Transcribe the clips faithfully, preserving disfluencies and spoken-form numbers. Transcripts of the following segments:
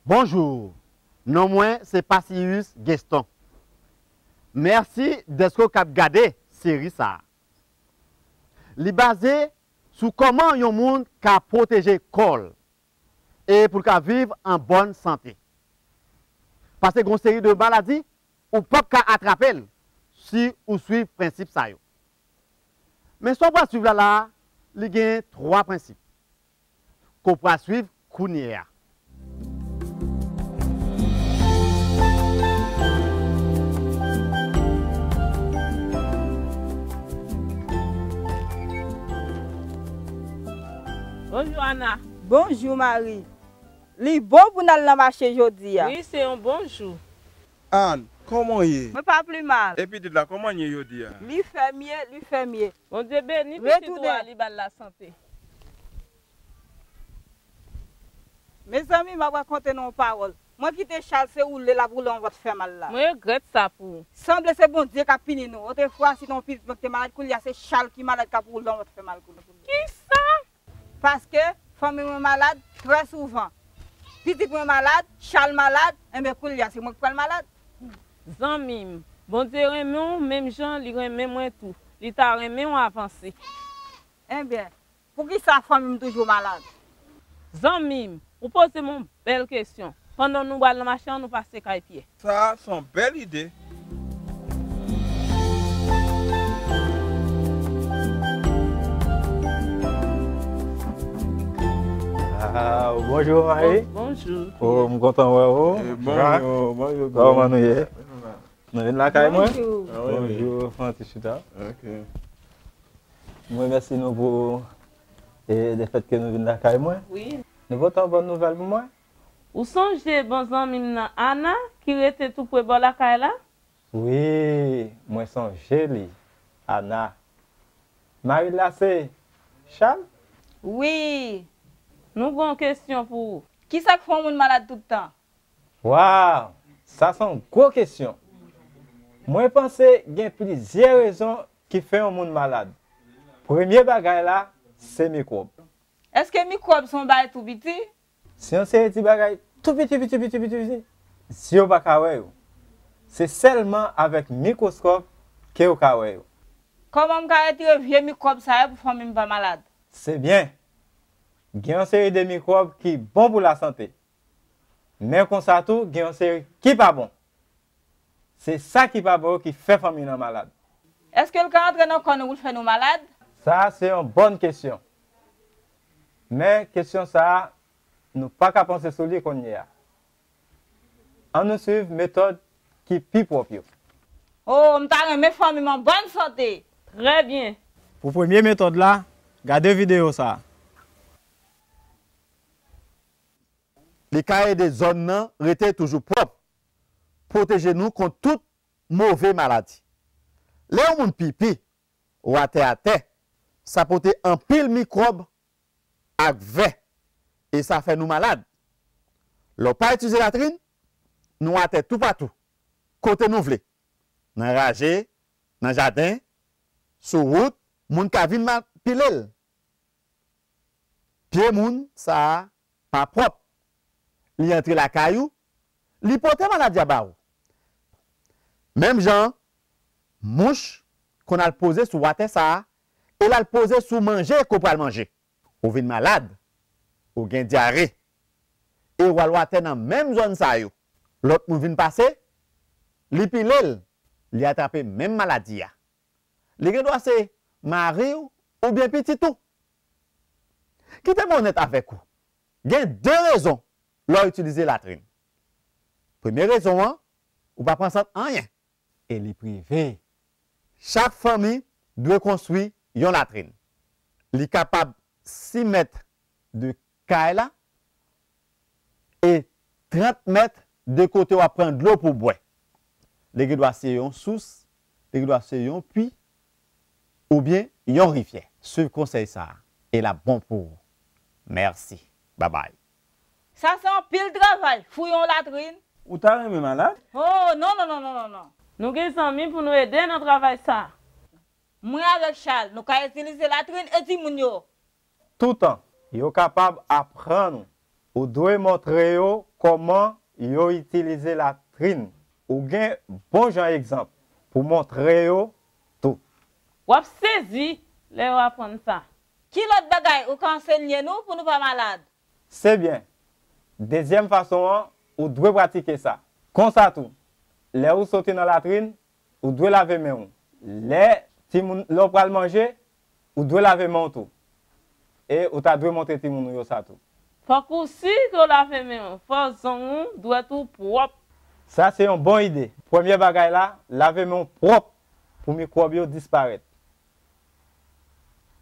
Bonjou, non mwen se Pasius Geston. Mèsi dèske w k ap gade seri sa a. Li baze sou kòman yon moun ka pwoteje kò l e pou l ka viv an bòn sante. Paske gen yon seri de maladi ou p ap ka atrape l si ou swiv prensip sa yo. Men sa w pral swiv la la a, li gen twa prensip ke w pral swiv kounye a. Bonjou, Ana. Bonjou, Mari. Li bon pou n al nan mache jodi a. Wi, se yon bon jou. Ann, kòman w ye? Mwen pa pli mal. E pitit la, kòman l ye jodi a? Li fè mye, li fè mye. Bondye beni pitit ou a, li ba l lasante. Mezanmi, m ap rakonte nou yon pawòl. Mwen kite Chal se woule l ap woule yon vant fè mal la. Mwen regrèt sa pou ou. Sanble se Bondye k ap pini nou. Otrefwa, si te yon pitit mwen ki te malad, koulye a se Chal ki malad k ap woule yon vant fè mal koulye. Kisa? Paske fanmi mwen malad trè souvan. Pitit mwen malad, Chal malad, enben koulye a se mwen ki pral malad. Zanmi m, Bondye renmen w menm jan li renmen mwen tou. Li ta renmen w avanse. Enben, poukisa fanmi m toujou malad? Zanmi m, ou poze m yon bèl kesyon. Pandan nou pral nan mache an, nou pase kay Pyè. Sa a se yon bèl ide. Ah, bonjou, Mayi. Bon, bonjou. Oh, m kontan wè w. Eh, bonjou, bonjou, kòman nou ye? Nou vin lakay mwen? Bonjou. Ah, wi, wi. Bonjou, Franti Chita. Ok. M remèsye nou pou, e, lefètke nou vin lakay mwen. Wi. Nou pote yon bòn nouvèl pou mwen? Ou sonje bon zanmi m nan, Ana, ki rete tou pre bò lakay la? Wi, mwen sonje li. Ana. Mari l la se Chal? Wi. Nou gen yon kesyon pou ou. Kisa k fè yon moun malad tout tan? Waw! Sa se yon gwo kesyon. Mwen panse gen plizyè rezon ki fè yon moun malad. Premye bagay la, se mikwòb. Èske mikwòb se yon bagay tou piti? Se yon seri ti bagay tou piti, piti, piti, piti, piti. Zye w pa ka wè yo. Se sèlman avèk mikwoskòp ke w ka wè yo. Kòman m ka retire vye mikwòb sa yo pou fanmi m pa malad? Se byen. Gen yon seri de mikwòb ki bon pou lasante. Men konsa tou, gen yon seri ki pa bon. Se sa ki pa bon yo ki fè fanmi nan malad. Èske l ka antre nan kò nou pou l fè nou malad? Sa a se yon bòn kesyon. Men kesyon sa a, nou pa ka panse sou li kounye a. Ann nou swiv metòd ki pi pwòp yo. Oh, m ta renmen fanmi m an bòn sante. Trè byen. Pou premye metòd la, gade videyo sa a. Li ka ede zòn nan rete toujou pwòp, pwoteje nou kont tout move maladi. Lè yon moun pipi, watè atè, sa pote anpil mikwòb ak vè, e sa fè nou malad. Lè w pa itilize latrin, nou atè toupatou, kote nou vle, nan raje, nan jaden, sou wout, moun ka vin mal pile l. Pye moun sa a pa pwòp. Li antre lakay ou, li pote maladi a ba ou. Menm jan, mouch konn al poze sou watè sa a, e l al poze sou manje ke w pral manje. Ou vin malad, ou gen dyare, e w al watè nan menm zòn sa yo. Lòt moun vin pase, li pile l, li atrape menm maladi a. Li gen dwa se mari w oubyen pitit ou. Kite m onèt avèk ou. Gen de rezon lè w itilize latrin. Premye rezon an, ou pa pran sant anyen. E li prive. Chak fanmi dwe konstwi yon latrin. Li kapab sis mèt de kay la e trant mèt de kote w ap pran dlo pou w bwè. Li gen dwa se yon sous, li gen dwa se yon pwi, oubyen yon rivyè. Swiv konsèy sa a, e l ap bon pou ou. Mèsi. Babay. Sa se anpil travay, fouye yon latrin. Ou ta renmen malad? Oh, non, non, non, non, non, non. Nou gen zanmi pou nou ede nan travay sa a. Mwen avèk Chal, nou ka itilize latrin e timoun yo. Toutan, yo kapab aprann ou Ou dwe montre yo kòman yo itilize latrin. Ou gen bon jan egzanp pou montre yo tou. W ap sezi lè w aprann sa. Ki lòt bagay ou ka ansenye nou pou nou pa malad? Se byen. Dezyèm fason an, ou dwe pratike sa. Konsa tou, lè ou soti nan latrin, ou dwe lave men w. Lè timoun, lè w pral manje, ou dwe lave men w tou. E ou ta dwe montre timoun ou yo sa tou. Fòk ou si ke w lave men w. Fò zong ou, dwèt ou pwòp. Sa se yon bon ide. Premye bagay la, lave men w pwòp pou mikwòb yo disparèt.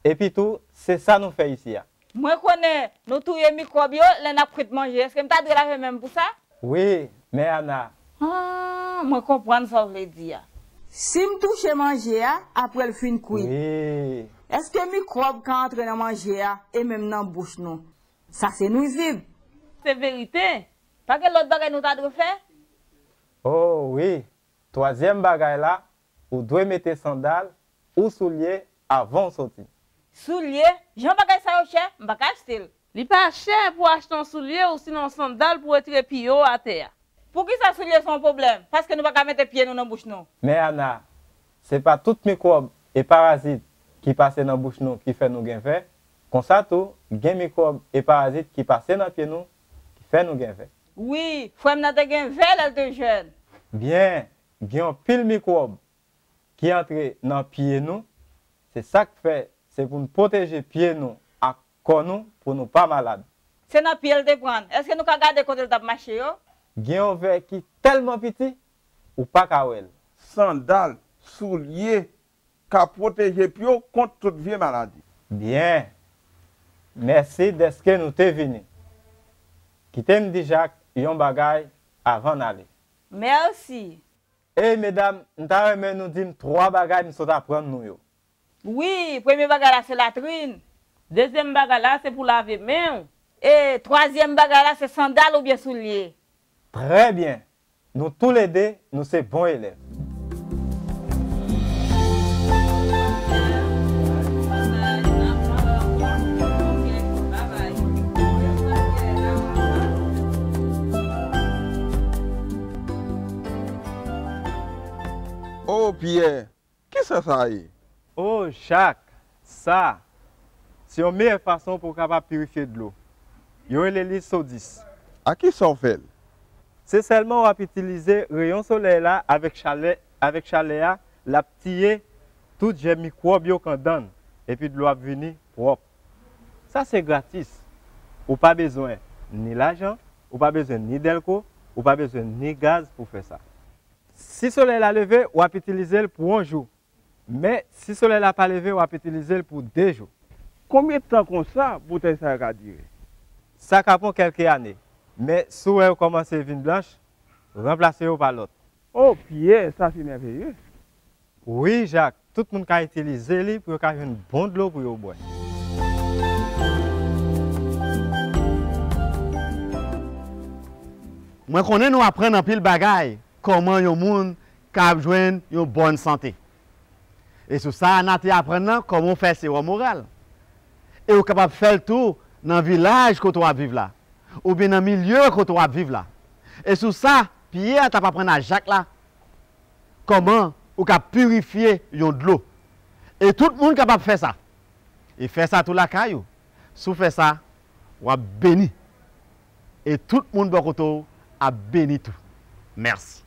Epi tou, se sa nou fè isi a. Mwen konnen nou touye mikwòb yo lè n ap kwit manje. Èske m ta dwe lave men m pou sa? Wi, men Ana. Ah, mwen konprann sa w vle di a. Si m touche manje a apre l fin kwit, èske mikwòb ka antre nan manje a e menm nan bouch nou? Sa se nwizib. Se verite. Pa gen lòt bagay nou ta dwe fè? Oh wi. Twazyèm bagay la, ou dwe mete sandal ou soulye avan w soti. Soulye? Jan bagay sa yo chè, m pa ka achte l. Li pa chè pou w achte yon soulye ou sinon yon sandal pou w retire pye w atè a. Poukisa soulye se yon pwoblèm? Paske nou pa ka mete pye nou nan bouch nou? Men Ana, se pa tout mikwòb e parazit ki pase nan bouch nou ki fè nou gen vè. Konsa tou, gen mikwòb e parazit ki pase nan pye nou ki fè nou gen vè. Wi, frè m nan te gen vè lè l te jèn. Byen, gen anpil mikwòb ki antre nan pye nou. Se sa k fè se pou n pwoteje pye nou ak kò nou pou nou pa malad. Se nan pye l te pran l. Èske nou ka gade kote l t ap mache yo? Gen yon vè ki tèlman piti, ou pa ka wè l. Sandal, soulye, ka pwoteje pye w kont tout vye maladi. Byen. Mèsi dèske nou te vini. Kite m di Jak yon bagay avan n ale. Mèsi. Ey medam, m ta renmen nou di m twa bagay m sot aprann nou yo. Wi, premye bagay la se latrin. Dezyèm bagay la se pou lave men w. E twazyèm bagay la se sandal oubyen soulye. Trè byen. Nou toulede, nou se bon elèv. O Pyè, kisa sa ye? O Jak, sa se yon meyè fason pou w kapab pirifye dlo. Yo rele li sodis. A kisa w fè l? Se sèlman w ap itilize reyon solèy la avèk chalè avèk chalè a, l ap tiye tout jèm mikwòb yo k anndan l, epi dlo ap vini pwòp. Sa se gratis. Ou pa bezwen ni lajan, ou pa bezwen ni dèlko, ou pa bezwen ni gaz pou fè sa. Si solèy la leve, w ap itilize l pou yon jou. Men, si solèy la pa leve, w ap itilize l pou de jou. Konbyen tan konsa boutèy sa yo ka dire? Sa ka pran kèlke ane. Men, si w wè yo kòmanse vin blanch, ranplase yo pa lòt. O Pyè, sa se mèveye! Wi, Jak, tout moun ka itilize li pou yo ka jwenn bon dlo pou yo bwè. Mwen konnen nou aprann anpil bagay kòman yon moun ka ap jwenn yon bòn sante. E sou sa Ana te aprann nan kòman w fè sewòm oral. E ou kapab fè l tou nan vilaj kote w ap viv la, oubyen nan milye kote w ap viv la. E sou sa Pyè t ap aprann a Jak la kòman ou ka pirifye yon dlo. E tout moun kapab fè sa. E fè sa tou lakay ou. Si w fè sa, w ap beni. E tout moun bò kote w ap beni tou. Mèsi.